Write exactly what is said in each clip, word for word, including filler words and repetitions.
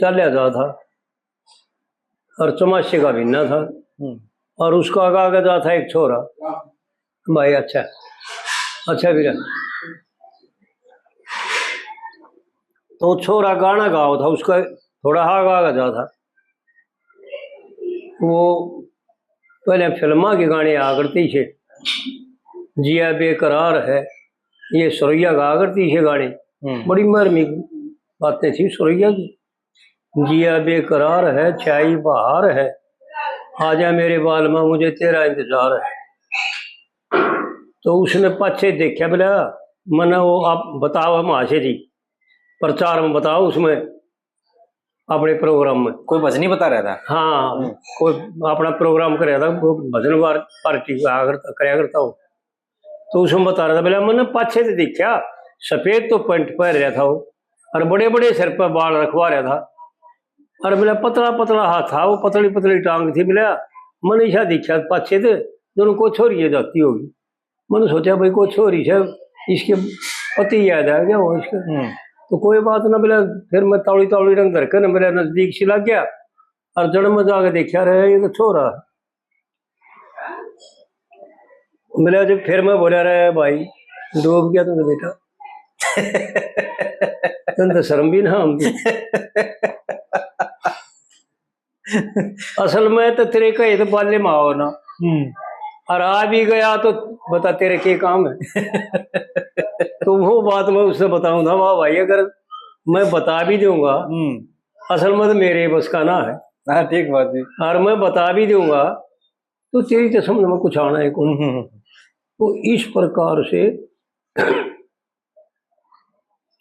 चाल्या जा था, और चमाशे का महीना था। हम्म। और उसका आगे आगे जा था एक छोरा। भाई, अच्छा, अच्छा वीरा। तो छोरा गाना गाओ था, उसका थोड़ा आगे आगे जा था। वो पहले फिल्मा के गाने आ करते थे, जिया बेकरार है, ये सुरैया गा करती थे गाने। हम्म। बड़ी मरमी बातें थी सुरैया की। जिया बेकरार है, छाई बहार है, आजा मेरे बालमा, मुझे तेरा इंतजार है। तो उसने पाछे देखा, बोला, मन्ने वो आप बताओ, हम आशे जी प्रचार में बताओ, उसमें अपने प्रोग्राम में। कोई भजन ही बता रहा था। हाँ, हम्म। कोई अपना प्रोग्राम कर रहा था, वो भजन वार-, पार्टी आया करता, करया करता हो। तो उसमें बता रहा था, बोला, मैंने पाछे से देखा, सफेद तो पैंट पहन रहा था वो, और बड़े बड़े सिर पर बाल रखवा रहा था, और बोला, पतला पतला हाथ था वो, पतली पतली टांग थी। बोला, मैंने ऐसा देखा पाछे से, दोनों को छोरी ये जाती होगी। मैंने सोचा, भाई, को छोरी से इसके पति याद आ गया हो इसके। हम्म। तो कोई बात ना, बोला, फिर मैं तावड़ी तावड़ी रंग धर के ना मेरे नजदीक से लग गया, और जड़ में जाके देखा रहे, ये तो छोरा है। मिला जब, फिर मैं बोला, रहे भाई, डूब गया तू तो बेटा। तन तो शर्म भी ना आती। असल में तो तेरे कहे तो बाले में आओ ना। हम्म। और आ भी गया तो बता तेरे के काम है। तो वो बात मैं उससे बताऊं था, वाह भाई, अगर मैं बता भी दूंगा, हम्म। असल में तो मेरे बस का ना है। हाँ, ठीक बात है। और मैं बता भी दूंगा तो तेरी तो समझ में कुछ आना है कौन। हम्म, हम्म, हम्म। तो इस प्रकार से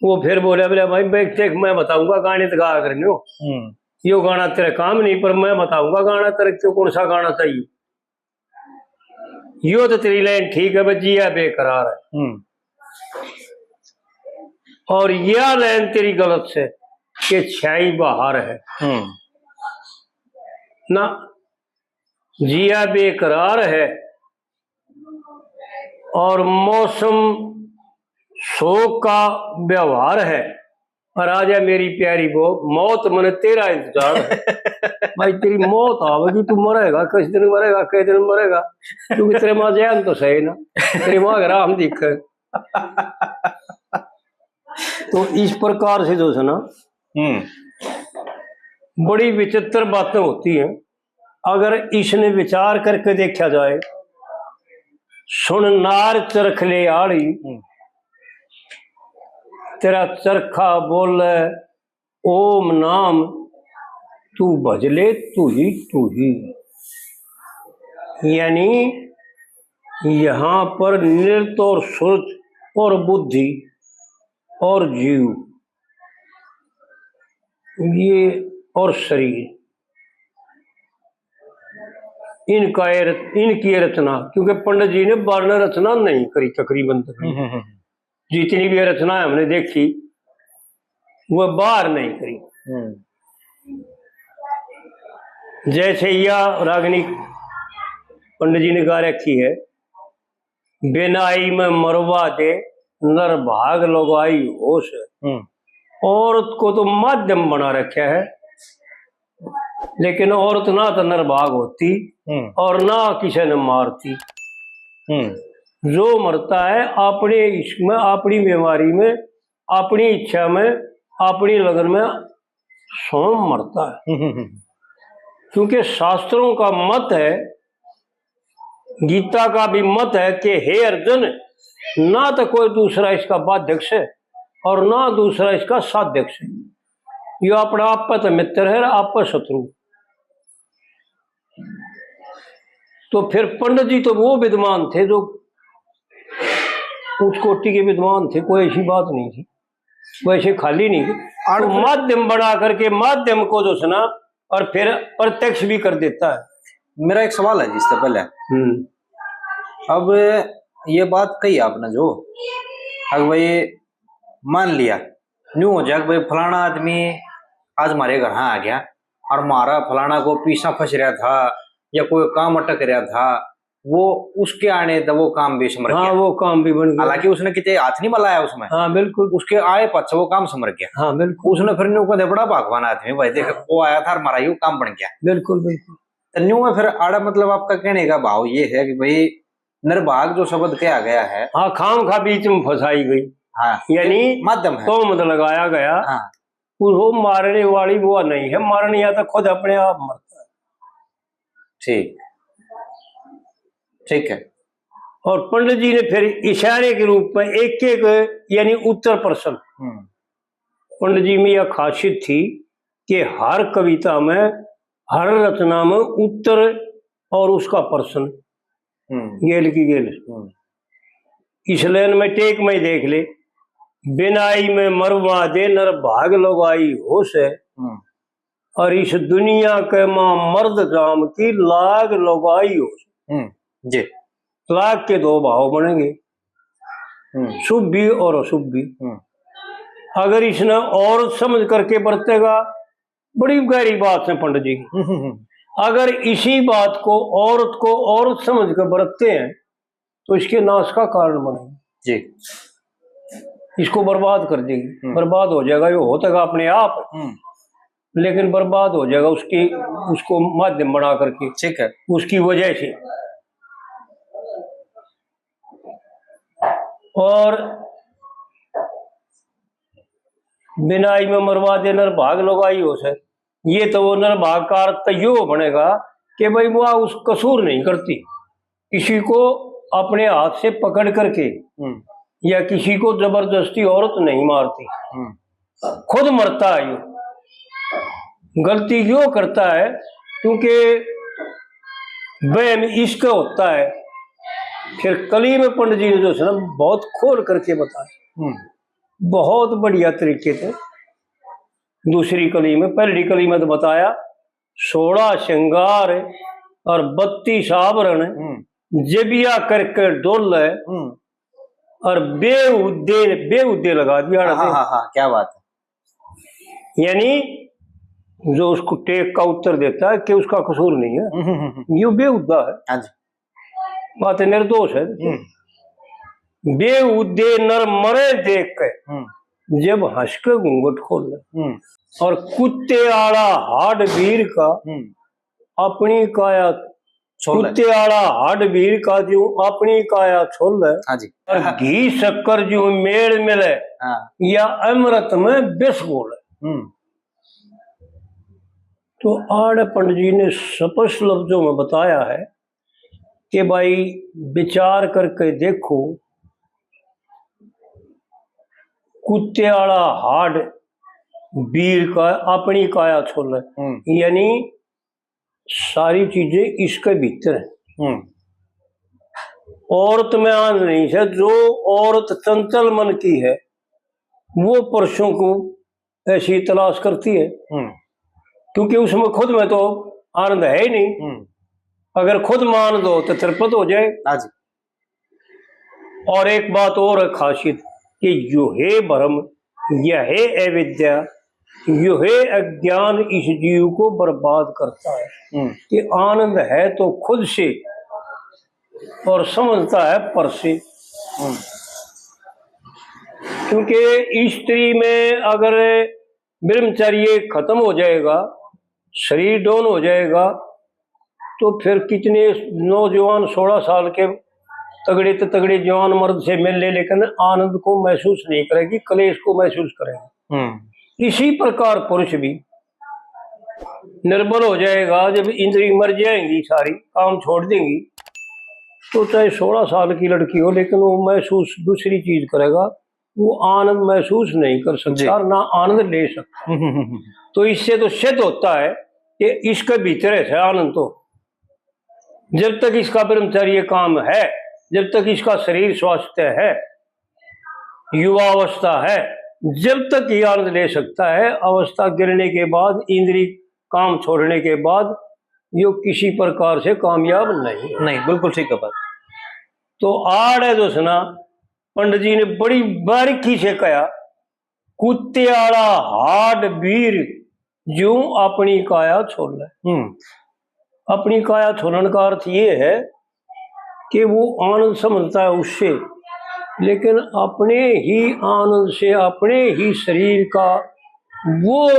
वो फिर बोला, बोला, भाई, मैं देख, मैं बताऊंगा, गाने तो गाया करने हो। हम्म। यो गाना तेरा काम नहीं, पर मैं बताऊंगा गाना तेरे को कौन सा गाना चाहिए। यो तो तेरी लाइन ठीक है, बस जिया बेकरार है। हम्म। और यह लाइन तेरी गलत से, कि छाई बहार है। हम्म। ना, जिया बेकरार है और मौसम शोक का व्यवहार है। और आजा मेरी प्यारी वो, मौत, मने तेरा इंतजार है। भाई, तेरी मौत आवेगी, तू मरेगा, किस दिन मरेगा, किस दिन मरेगा, क्योंकि तेरे माँ जैन तो सही ना, तेरी माँ का राम दिखे। तो इस प्रकार से जो है ना, हम्म। बड़ी विचित्र बातें होती हैं। अगर इसने विचार करके देखा जाए, सुन नार चरख ले आली, हम्म। तेरा चरखा बोले ओम नाम, तू भज ले तू ही, तू ही। यानी यहाँ पर नृत्य और सुरत और बुद्धि और जीव, ये और शरीर, इनका ये रच-, इनकी ये रचना, क्योंकि पंडित जी ने बारह रचना नहीं करी तकरीबन, तकरीबन। हम्म, हम्म, हम्म। जितनी भी रचनाएं हमने देखी, वो बाहर नहीं करी। हम्म। जैसे यह रागनी पंडित जी ने गा रखी है, बिनाई में मरवा दे, नरभाग लगवाई होश। हम्म। औरत को तो माध्यम बना रखा है, लेकिन औरत ना तो नरभाग होती हम्म। और ना किसी ने मारती। हम्म। जो मरता है अपने इश्क में, अपनी बीमारी में, अपनी इच्छा में, अपनी लगन में स्वयं मरता है। हम्म, हम्म, हम्म। क्योंकि शास्त्रों का मत है, गीता का भी मत है कि हे अर्जुन, ना तो कोई दूसरा इसका बाध्यक से और ना दूसरा इसका साध्यक से। यो अपना आप पे तो मित्र है, आप पे शत्रु। तो फिर पंडित जी तो वो विद्वान थे जो उच्च कोटि के विद्वान थे, कोई ऐसी बात नहीं थी, वैसे खाली नहीं। और तो फिर माध्यम बना करके माध्यम को जो सुना और फिर प्रत्यक्ष भी कर देता है। मेरा एक सवाल है जी, इससे पहले। हम्म। अब ये बात कही आपने जो, अब भाई मान लिया, न्यू हो जाए कि भाई फलाना आदमी आज हमारे घर आ गया और हमारा फलाना को पीछा फंस रहा था या कोई काम अटक रहा था, वो उसके आने तो वो काम भी समर हाँ, गया। वो काम भी बन गया। हालांकि उसने किते हाथ नहीं मिलाया उसमें। हाँ, बिल्कुल। उसके आए पाछे वो काम समर गया। हाँ, बिल्कुल। उसने फिर न्यू कहते, "बड़ा भागवान आदमी भाई, देख, हाँ। वो आया था और हमारा यो काम बन गया।" बिल्कुल, बिल्कुल। तो न्यू है फिर आड़ा, मतलब, आपका कहने का भाव ये है कि भाई, निर्भाग जो शब्द कहा गया है, हाँ, खाम खा बीच में फंसाई गई। हाँ, यानी माध्यम है। तोहमत लगाया गया। हाँ। वो मारने वाली वो नहीं है, मारने या तो खुद अपने आप मरता है। ठीक, ठीक है। और पंडित जी ने फिर इशारे के रूप में एक एक, यानी उत्तर प्रश्न। हम्म। पंडित जी में यह खासियत थी कि हर कविता में, हर रचना में उत्तर और उसका प्रश्न हम्म। गेल की गेल। हम्म। इस लाइन में टेक में ही देख ले, बिनाई में मरवा दे नर भाग लगाई होश है, हम्म। और इस दुनिया के माँ मर्द जाम की लाग लगाई होश। हम्म, जी। लाग के दो भाव बनेंगे, हम्म। शुभ भी और अशुभ भी। हम्म। अगर इसने औरत समझ करके बरतेगा, बड़ी गहरी बात है पंडित जी। हम्म, हम्म, हम्म। अगर इसी बात को, औरत को औरत समझ कर बरतते हैं, तो इसके नाश का कारण बनेगा। जी। इसको बर्बाद कर देगी। हम्म। बर्बाद हो जाएगा, ये होता अपने आप। हम्म। लेकिन बर्बाद हो जाएगा उसकी, उसको माध्यम बना करके, ठीक है। उसकी वजह से। और बिनाई में मरवा दे नर भाग लगाई होश है, ये तो वो नर भाग का अर्थ तो यो बनेगा कि भाई, वो उस कसूर नहीं करती, किसी को अपने हाथ से पकड़ करके हम्म। या किसी को जबरदस्ती औरत नहीं मारती, हम्म। खुद मरता है यो। गलती यो करता है क्योंकि वहम इश्क होता है। फिर कली में पंडित जी ने जो है ना, बहुत खोल करके बताया, हम्म। बहुत बढ़िया तरीके से। दूसरी कली में, पहली कली में तो बताया, सोलह श्रृंगार और बत्तीस आभरण, हम्म। जबिया करके डोल है, हम्म। और बेहुदे, बेहुदे लगा दिया। हाँ, हाँ, हाँ, क्या बात है। यानी जो उसको टेक का उत्तर देता है कि उसका कसूर नहीं है, हम्म, हम्म, हम्म। यो बेहुदा है। हाँ जी। बात निर्दोष है। हम्म। बेहुदे नर मरे देख के, हम्म। जब हंस के घूंघट खोले। हम्म। और कुत्ते आला हाड वीर का हम्म। अपनी काया छोले। कुत्ते आला हाड वीर का जो अपनी काया छोले। हाँ जी। और घी शक्कर जो मेल मिले हाँ। या अमृत में विष घोले। हम्म। तो आड़े पंडित जी ने स्पष्ट लफ्जों में बताया है कि भाई, विचार करके देखो, कुत्ते आला हाड वीर का अपनी काया छोले, हम्म। यानी सारी चीजें इसके भीतर है। हम्म। औरत में आंध नहीं है, जो औरत चंचल मन की है, वो पुरुषों को ऐसी तलाश करती है, हम्म। क्योंकि उसमें खुद में तो आनंद है ही नहीं। हम्म। अगर खुद में आनंद हो तो तृप्त हो जाए। हाँ जी। और एक बात और है खासियत कि यो हे भ्रम, यह हे अविद्या, यो हे अज्ञान इस जीव को बर्बाद करता है। हम्म। कि आनंद है तो खुद से और समझता है पर से। हम्म। क्योंकि स्त्री में अगर ब्रह्मचर्य खत्म हो जाएगा, शरीर डाउन हो जाएगा, तो फिर कितने नौजवान सोलह साल के तगड़े तो तगड़े जवान मर्द से मिल ले, लेकिन आनंद को महसूस नहीं करेगी, क्लेश को महसूस करेगी। हम्म। इसी प्रकार पुरुष भी निर्बल हो जाएगा, जब इंद्री मर जाएंगी, सारी काम छोड़ देंगी, तो चाहे सोलह साल की लड़की हो, लेकिन वो महसूस दूसरी चीज करेगा, वो आनंद महसूस नहीं कर सकता जी। और ना आनंद ले सकता। हम्म, हम्म, हम्म। तो इससे तो सिद्ध होता है कि इसके भीतर है आनंद। तो जब तक इसका ब्रह्मचर्य काम है, जब तक इसका शरीर स्वस्थ है, युवावस्था है, जब तक ये आनंद ले सकता है, अवस्था गिरने के बाद, इंद्री काम छोड़ने के बाद, यो किसी प्रकार से कामयाब नहीं। नहीं, बिल्कुल ठीक है बात। तो आड़े जो है ना, पंडित जी ने बड़ी बारीकी से कहा, कुत्ते आला हाड वीर ज्यूं अपनी काया छोले। हम्म। अपनी काया छोलन का अर्थ ये है कि वो आनंद समझता है उससे, लेकिन अपने ही आनंद से, अपने ही शरीर का वो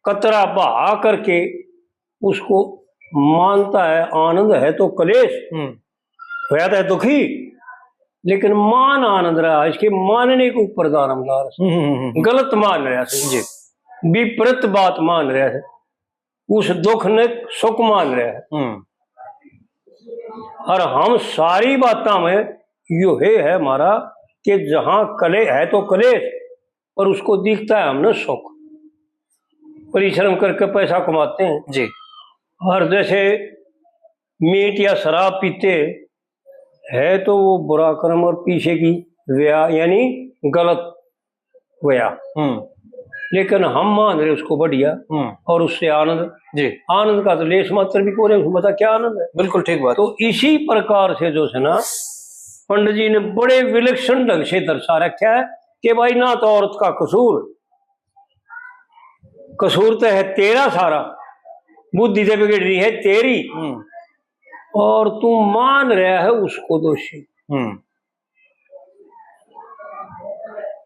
कतरा बहा करके उसको मानता है। आनंद है तो कलेश, हम्म। होया तो है दुखी, लेकिन मान आनंद रहा, इसके मानने के ऊपर दारमदार। हम्म, हम्म, हम्म। गलत मान रहा है, जी। विपरीत बात मान रहा है, उस दुख ने सुख मान रहा है। हम्म। और हम सारी बातों में यो है, है हमारा कि जहाँ कले है तो कलेश, पर उसको दिखता है हमने सुख। परिश्रम करके पैसा कमाते हैं, जी। और जैसे मीट या शराब पीते हैं, तो वो बुरा कर्म और पीछे की व्या-, यानी गलत व्या। हम्म। लेकिन हम मान रहे उसको बढ़िया, हम्म। और उससे आनंद, जी। आनंद का तो लेश मात्र भी कोरे, उसमें बता क्या आनंद है? बिल्कुल ठीक बात। तो इसी प्रकार से जो है ना, पंडित जी ने बड़े विलक्षण ढंग से दर्शा रखा है कि भाई, ना तो औरत का कसूर, कसूर तो है तेरा सारा, बुद्धि तो बिगड़ रही है तेरी, हम्म। और तू मान रहा है उसको दोषी। हम्म।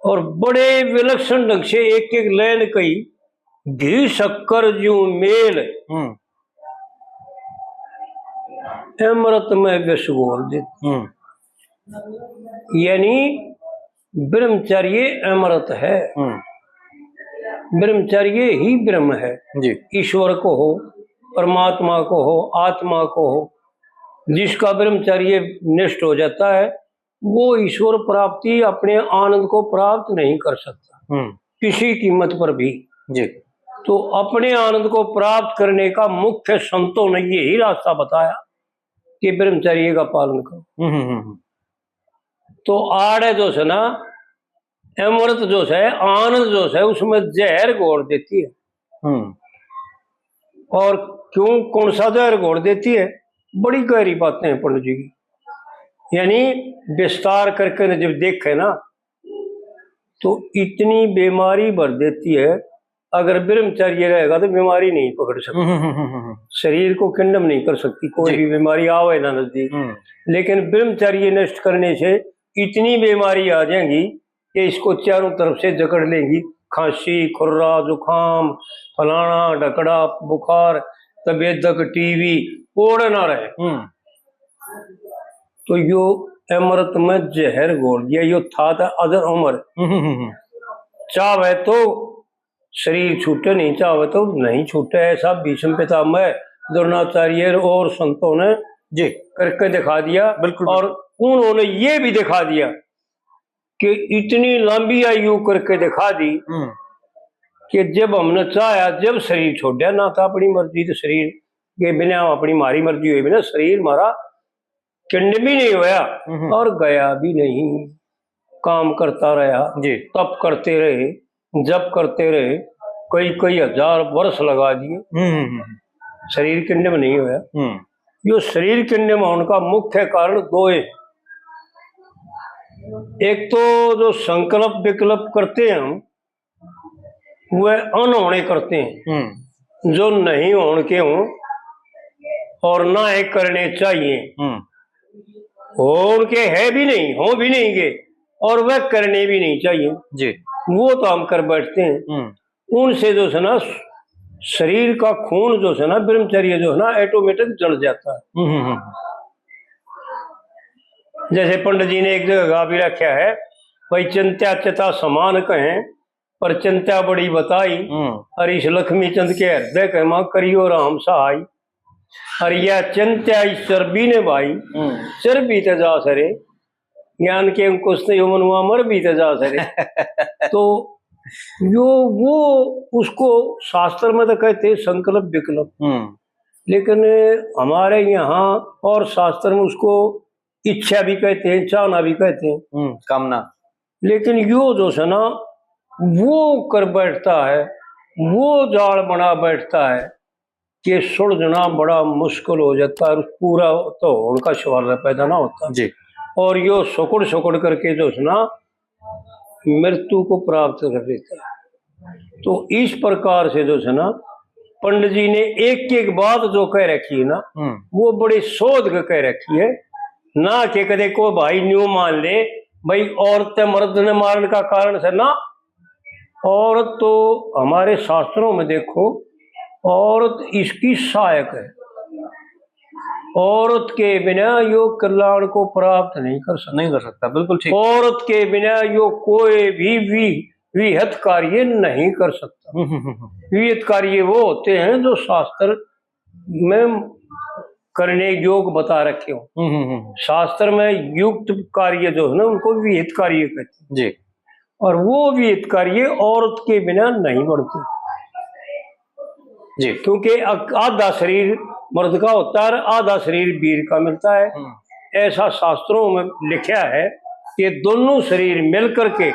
और बड़े विलक्षण ढंग से एक एक लाइन कही, "घी शक्कर ज्यूं मेल, हम्म। अमृत में विष घोल दे।" हम्म। यानी ब्रह्मचर्य अमृत है, हम्म। ब्रह्मचर्य ही ब्रह्म है, जी। ईश्वर को हो, परमात्मा को हो, आत्मा को हो, जिसका ब्रह्मचर्य नष्ट हो जाता है, वो ईश्वर प्राप्ति, अपने आनंद को प्राप्त नहीं कर सकता, हम्म। किसी कीमत पर भी। जी। तो अपने आनंद को प्राप्त करने का मुख्य संतों ने यही रास्ता बताया कि ब्रह्मचर्य का पालन करो। हम्म, हम्म, हम्म। तो आड़े जो है ना, अमृत जो है, आनंद जो है, उसमें जहर घोल देती है। हम्म। और क्यों, कौन सा जहर घोल देती है? बड़ी गहरी बातें हैं पंडित जी की। यानी विस्तार करके न जब देखे ना, तो इतनी बीमारी भर देती है। अगर ब्रह्मचर्य रहेगा तो बीमारी नहीं पकड़ सकती, हम्म, हम्म, हम्म, हम्म। शरीर को खंडन नहीं कर सकती, कोई जी। भी बीमारी आवे ना नजदीक। हम्म। लेकिन ब्रह्मचर्य नष्ट करने से इतनी बीमारी आ जाएंगी कि इसको चारों तरफ से जकड़ लेंगी। खांसी, खुर्रा, जुकाम, फलाना, ढकड़ा, बुखार, तबेदक, टीवी, कोड़ ना रहे। हम्म। तो यो अमृत में जहर घोल दिया, यो था तो अजर अमर। हम्म, हम्म, हम्म। चाहे तो शरीर छूटे, नहीं चाहे तो नहीं छूटे। ऐसा भीष्म पितामह, द्रोणाचार्य और संतों ने जी। करके दिखा दिया। बिल्कुल। और उन्होंने ये भी दिखा दिया कि इतनी लंबी आयु करके दिखा दी हम्म। कि जब हमने चाहा, जब शरीर छोड़ा, ना तो अपनी मर्जी, तो शरीर के बिना, अपनी, म्हारी मर्जी हुई बिना शरीर म्हारा खंडन भी नहीं होया हम्म। और गया भी नहीं, काम करता रहा, जी। तप करते रहे, जप करते रहे, कई कई हजार वर्ष लगा दिए, हम्म, हम्म, हम्म। शरीर खंडन नहीं होया। हम्म। यो शरीर खंडन होने का मुख्य कारण दो है। एक तो जो संकल्प विकल्प करते हैं हम, वह अनहोने करते हैं, हम्म। जो नहीं होने के हों और ना ही करने चाहिए। हम्म। होने के है भी नहीं, हो भी नहीं के, और वह करने भी नहीं चाहिए। जी। वो तो हम कर बैठते हैं। हम्म। उनसे जो है ना, शरीर का खून जो है ना, ब्रह्मचर्य जो है ना, automatic जल जाता है। हम्म, हम्म, हम्म। जैसे पंडित जी ने एक जगह गा भी रखा है, भाई, चिंत्या चिता समान कहें, पर चिंत्या बड़ी बताई। हम्म। और इस लक्ष्मी चंद के हृदय के मां करियो राम सहाय। और यह चिंत्या इस चर्बी ने भाई, हम्म। चर्बी ते जा सरे, ज्ञान के अंकुश ते यो मनुआ मर भी ते जा सरे। तो यो, वो उसको शास्त्र में तो कहते हैं संकल्प विकल्प, हम्म। लेकिन हमारे यहाँ और शास्त्र में उसको इच्छा भी कहते हैं, चाहना भी कहते हैं। हम्म, कामना। लेकिन यो जो है ना, वो कर बैठता है, वो जाल बना बैठता है कि सुलझना बड़ा मुश्किल हो जाता है और पूरा तो होने का सवाल पैदा ना होता। जी। और यो सुकड़ सुकड़ करके जो है ना, मृत्यु को प्राप्त कर लेता है। तो इस प्रकार से जो है ना, पंडित जी ने एक एक बात जो कह रखी है ना, हम्म। वो बड़ी सोच के कह रखी है। ना के कदे को भाई न्यू मान ले भाई, औरत ते मर्द ने मारने का कारण से ना। औरत तो हमारे शास्त्रों में देखो, औरत इसकी सहायक है। औरत के बिना यो कल्याण को प्राप्त नहीं कर सकता। नहीं कर सकता, बिल्कुल ठीक। औरत के बिना यो कोई भी वि-, विहित कार्य नहीं कर सकता। हम्म, हम्म, हम्म, हम्म। विहित कार्य वो होते हैं जो शास्त्र में करने योग बता रखे हो। हम्म, हम्म, हम्म। शास्त्र में युक्त कार्य जो है ना, उनको विहित कार्य कहते हैं। जी। और वो विहित कार्य औरत के बिना नहीं बनते। जी। क्योंकि अक-, आधा शरीर मर्द का होता है और आधा शरीर वीर का मिलता है। हम्म। ऐसा शास्त्रों में लिखा है कि दोनों शरीर मिल करके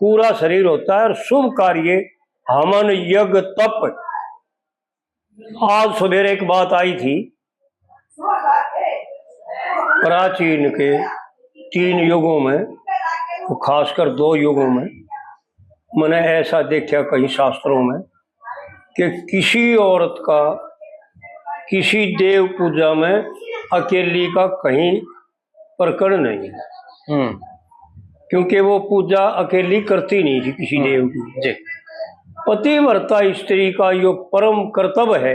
पूरा शरीर होता है और शुभ कार्य हवन, यज्ञ, तप। आज सवेरे एक बात आई थी, प्राचीन के तीन युगों में, तो खासकर दो युगों में, मैंने ऐसा देखा कहीं शास्त्रों में कि किसी औरत का किसी देव पूजा में अकेली का कहीं प्रकरण नहीं है। हम्म। क्योंकि वो पूजा अकेली करती नहीं थी किसी हम्म। देव की। जी। पतिव्रता स्त्री का यो परम कर्तव्य है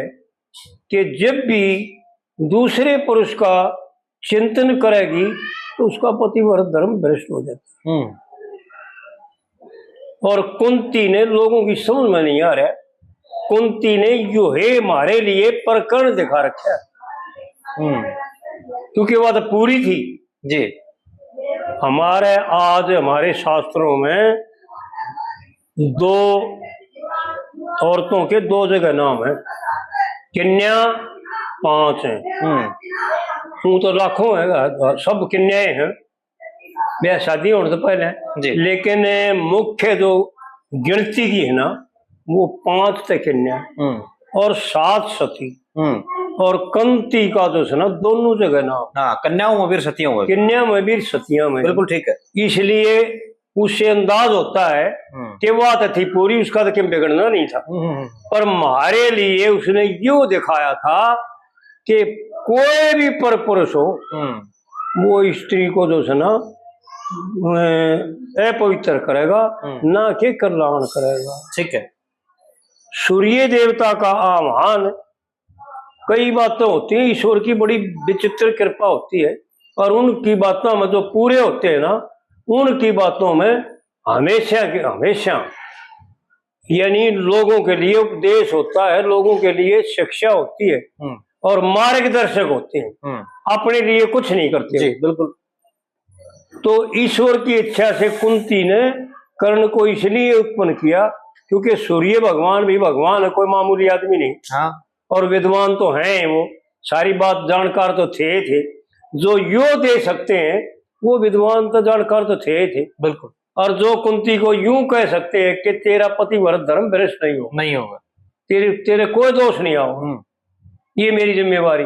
कि जब भी दूसरे पुरुष का चिंतन करेगी तो उसका पतिव्रत धर्म भ्रष्ट हो जाता है। हम्म। और कुंती ने, लोगों की समझ में नहीं आ रहा, कुंती ने यो हे हमारे लिए प्रकरण दिखा रखा है। हम्म। क्योंकि वह तो पूरी थी। जी। हमारे, आज हमारे शास्त्रों में दो औरतों के दो जगह नाम है, कन्या पांच है। हम्म। यूं तो लाखों है, सब कन्याएं हैं, ब्याह शादी होने से पहले। जी। लेकिन मुख्य जो गिनती की है ना, वो पांच ते कन्या हम्म। और सात सती। हम्म। और कुंती का जो है ना, दोनों जगह नाम। हाँ, कन्याओं में भी और सतियों में भी। कन्या में भी और सतियों में। बिल्कुल ठीक है। इसलिए उससे अंदाज होता है हम्म। कि वह तो थी पूरी, उसका तो किम बिगड़ना नहीं था। हम्म, हम्म, हम्म। पर हमारे लिए उसने यो दिखाया था कि कोई भी पर पुरुष हो, हम्म। वो स्त्री को जो है ना, अ, अपवित्र करेगा, हम्म। ना कि कल्याण करेगा। ठीक है। सूर्य देवता का आह्वान, कई बातें होती हैं, ईश्वर की बड़ी विचित्र कृपा होती है, और उनकी बातों में जो पूरे होते हैं ना, उनकी बातों में हमेशा के हमेशा, यानी लोगों के लिए उपदेश होता है, लोगों के लिए शिक्षा होती है हम्म। और मार्गदर्शक होते हैं, हम्म। अपने लिए कुछ नहीं करते। जी, बिल्कुल। तो ईश्वर की इच्छा से कुंती ने कर्ण को इसलिए उत्पन्न किया क्योंकि सूर्य भगवान भी भगवान है, कोई मामूली आदमी नहीं। हाँ। और विद्वान तो हैं वो, सारी बात जानकार तो थे थे। जो यो दे सकते हैं, वो विद्वान तो जानकार तो थे थे। बिल्कुल। और जो कुंती को यूं कह सकते हैं कि तेरा पतिव्रत धर्म भ्रष्ट नहीं होगा, नहीं होगा। तेरे, तेरे कोई दोष नहीं आओ, हम्म। ये मेरी जिम्मेवारी।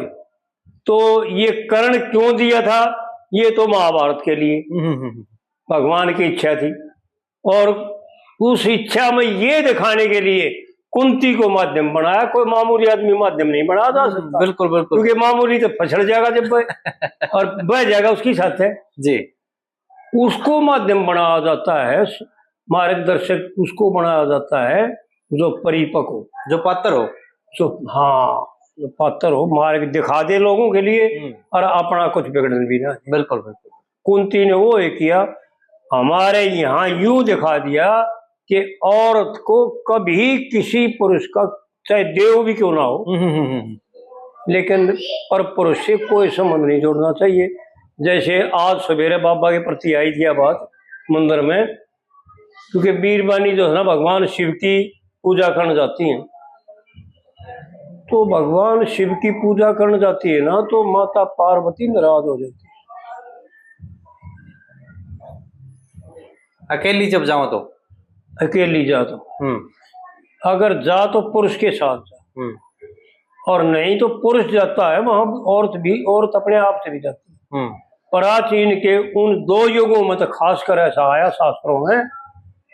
तो ये कर्ण क्यों दिया था? ये तो महाभारत के लिए हम्म, हम्म, हम्म। भगवान की इच्छा थी, और उस इच्छा में ये दिखाने के लिए कुंती को माध्यम बनाया। कोई मामूली आदमी माध्यम नहीं बनाया जा हम्म, सकता। बिल्कुल, बिल्कुल। क्योंकि मामूली तो फिसल जाएगा जब वह, और बह जाएगा उसकी साथ है। जी। उसको माध्यम बनाया जाता है, मार्गदर्शक उसको बनाया जाता है जो परिपक्व हो, जो पात्र हो। जो, हाँ, जो पात्र हो, मार्ग दिखा दे लोगों के लिए हम्म। और अपना कुछ बिगड़न भी ना। बिल्कुल, बिल्कुल। कुंती ने वो ये किया, हमारे यहाँ यूं दिखा दिया कि औरत को कभी किसी पुरुष का, चाहे देव भी क्यों ना हो, हम्म, हम्म, हम्म। लेकिन पर पुरुष से कोई संबंध नहीं जोड़ना चाहिए। जैसे आज सवेरे बाबा के प्रति आई थी यह बात मंदिर में, क्योंकि बीरबानी जो है ना, भगवान शिव की पूजा करने जाती हैं, तो भगवान शिव की पूजा करने जाती है ना, तो माता पार्वती नाराज हो जाती है। अकेली जब जाओ तो? अकेली जा तो। हम्म। अगर जा तो पुरुष के साथ जा, हम्म। और नहीं तो पुरुष जाता है वहां, औरत भी, औरत अपने आप से भी जाती है। हम्म। प्राचीन के उन दो युगों में तो खासकर ऐसा आया शास्त्रों में,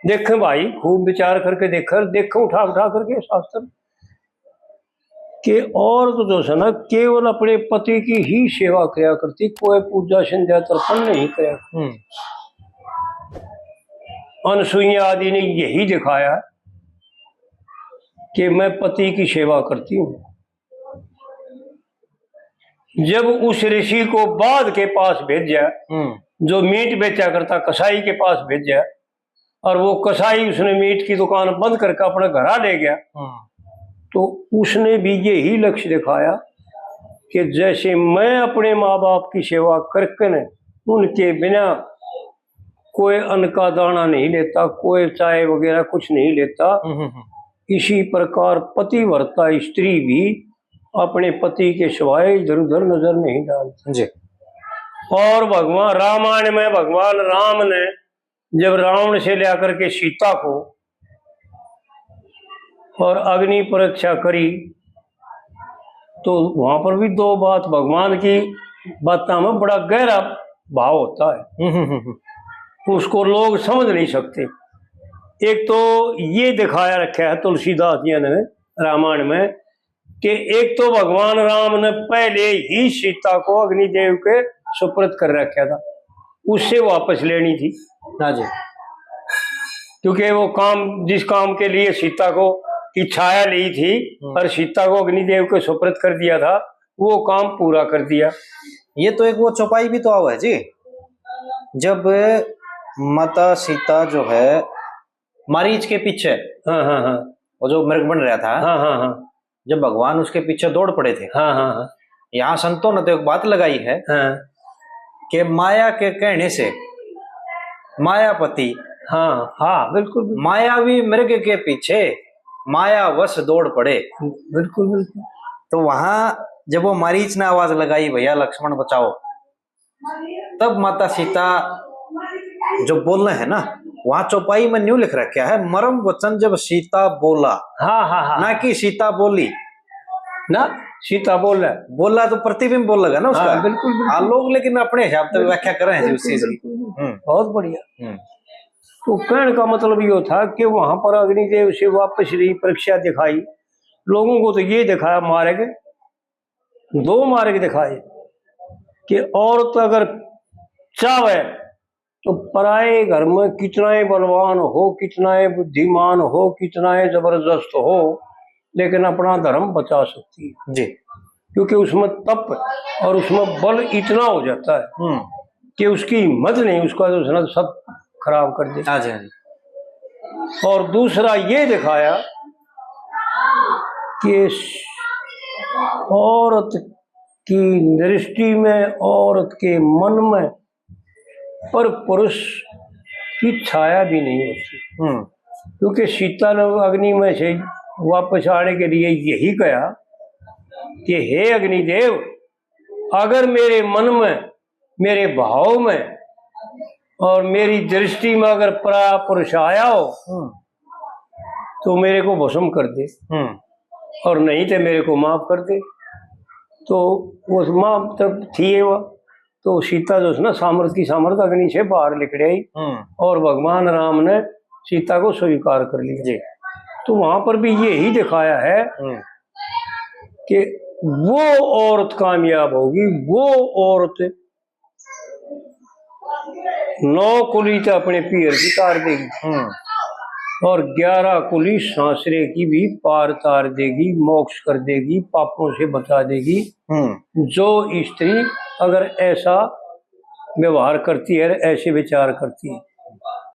देखें भाई, खूब विचार करके देखें, देखें उठा उठा करके शास्त्र। कि औरत जो है ना, केवल अपने पति की ही सेवा करया करती, कोई पूजा संध्या तर्पण नहीं करया करती। हम्म। अनसुईया आदि ने यही दिखाया कि मैं पति की सेवा करती हूँ। जब उस ऋषि को बाध के पास भेजा, हम्म। जो मीट बेचा करता, कसाई के पास भेजा, और वो कसाई उसने मीट की दुकान बंद करके अपने घर आ ले गया, हम्म। तो उसने भी यही लक्ष्य दिखाया कि जैसे मैं अपने माँ बाप की सेवा करके न उनके बिना कोई अन्न का दाना नहीं लेता, कोई चाय वगैरह कुछ नहीं लेता, हम्म, हम्म, हम्म। इसी प्रकार पतिव्रता स्त्री भी अपने पति के सिवाय इधर उधर नजर नहीं डालती। जी। और भगवान रामायण में भगवान राम ने जब रावण से लिया करके सीता को और अग्नि परीक्षा करी, तो वहां पर भी दो बात, भगवान की बातों में बड़ा गहरा भाव होता है। हम्म, हम्म, हम्म। उसको लोग समझ नहीं सकते। एक तो ये दिखाया रखा है तुलसीदास जी ने रामायण में कि एक तो भगवान राम ने पहले ही सीता को अग्निदेव के सुपुर्द कर रखा था, उससे वापस लेनी थी। हाँ जी। क्योंकि वो काम, जिस काम के लिए सीता को की छाया ली थी हम्म। और सीता को अग्निदेव के सुपुर्द कर दिया था, वो काम पूरा कर दिया। ये तो एक वो चौपाई भी तो आवा है जी, जब माता सीता जो है मारीच के पीछे, हाँ, हाँ, हाँ। वो जो मृग बन रहा था, हाँ, हाँ, हाँ। जब भगवान उसके पीछे दौड़ पड़े थे, हाँ, हाँ, हाँ। यहाँ संतों ने तो एक बात लगाई है हाँ। कि माया के कहने से मायापति, हाँ, हाँ, बिल्कुल, बिल्कुल। मायावी मृग के पीछे मायावश दौड़ पड़े। बिल्कुल, बिल्कुल। तो वहां जब वो मारीच ने आवाज लगाई, "भैया लक्ष्मण बचाओ," तब माता सीता जो बोले है ना, वहां चौपाई में न्यू लिख रखा है, "मरम वचन जब सीता बोला," हाँ, हाँ, हाँ। ना कि सीता बोली। ना, सीता बोले। बोला तो प्रतिबिंब बोलेगा ना उसका। हाँ, बिल्कुल, बिल्कुल। हाँ, लोग लेकिन अपने हिसाब से व्याख्या कर रहे हैं जी उस बिल्कुल, चीज की। बिल्कुल, बिल्कुल। हम्म। बहुत बढ़िया। हम्म। तो कहने का मतलब यो था कि वहां पर अग्निदेव से वापस रही परीक्षा दिखाई, लोगों को तो ये दिखाया मार्ग, दो मार्ग दिखाए कि औरत अगर चाहे तो पराए घर में कितना ही बलवान हो, कितना ही बुद्धिमान हो, कितना ही जबरदस्त हो, लेकिन अपना धर्म बचा सकती है। जी। क्योंकि उसमें तप और उसमें बल इतना हो जाता है हम्म। कि उसकी हिम्मत नहीं, उसका तो उसने सब खराब कर दिया। हाँ जी, हाँ जी। और दूसरा ये दिखाया कि औरत की दृष्टि में, औरत के मन में पर पुरुष की छाया भी नहीं होती। हम्म। क्योंकि सीता ने अग्नि में से वापस आने के लिए यही कहा कि हे अग्निदेव, अगर मेरे मन में, मेरे भाव में और मेरी दृष्टि में अगर परा पुरुष आया हो, हम्म। तो मेरे को भस्म कर दे, हम्म। और नहीं तो मेरे को माफ कर दे। तो वो माँ तब थी है वो, तो सीता जो है ना, सामर्थ की सामर्थ अग्नि से बाहर निकल आई हम्म। और भगवान राम ने सीता को स्वीकार कर लिया। जी। तो वहां पर भी यही दिखाया है हम्म। कि वो औरत कामयाब होगी, वो औरत नौ कुली तो अपने पीहर की तार देगी हम्म। और ग्यारह कुली सासरे की भी पार तार देगी, मोक्ष कर देगी, पापों से बचा देगी। हम्म। जो स्त्री अगर ऐसा व्यवहार करती है, ऐसे विचार करती है,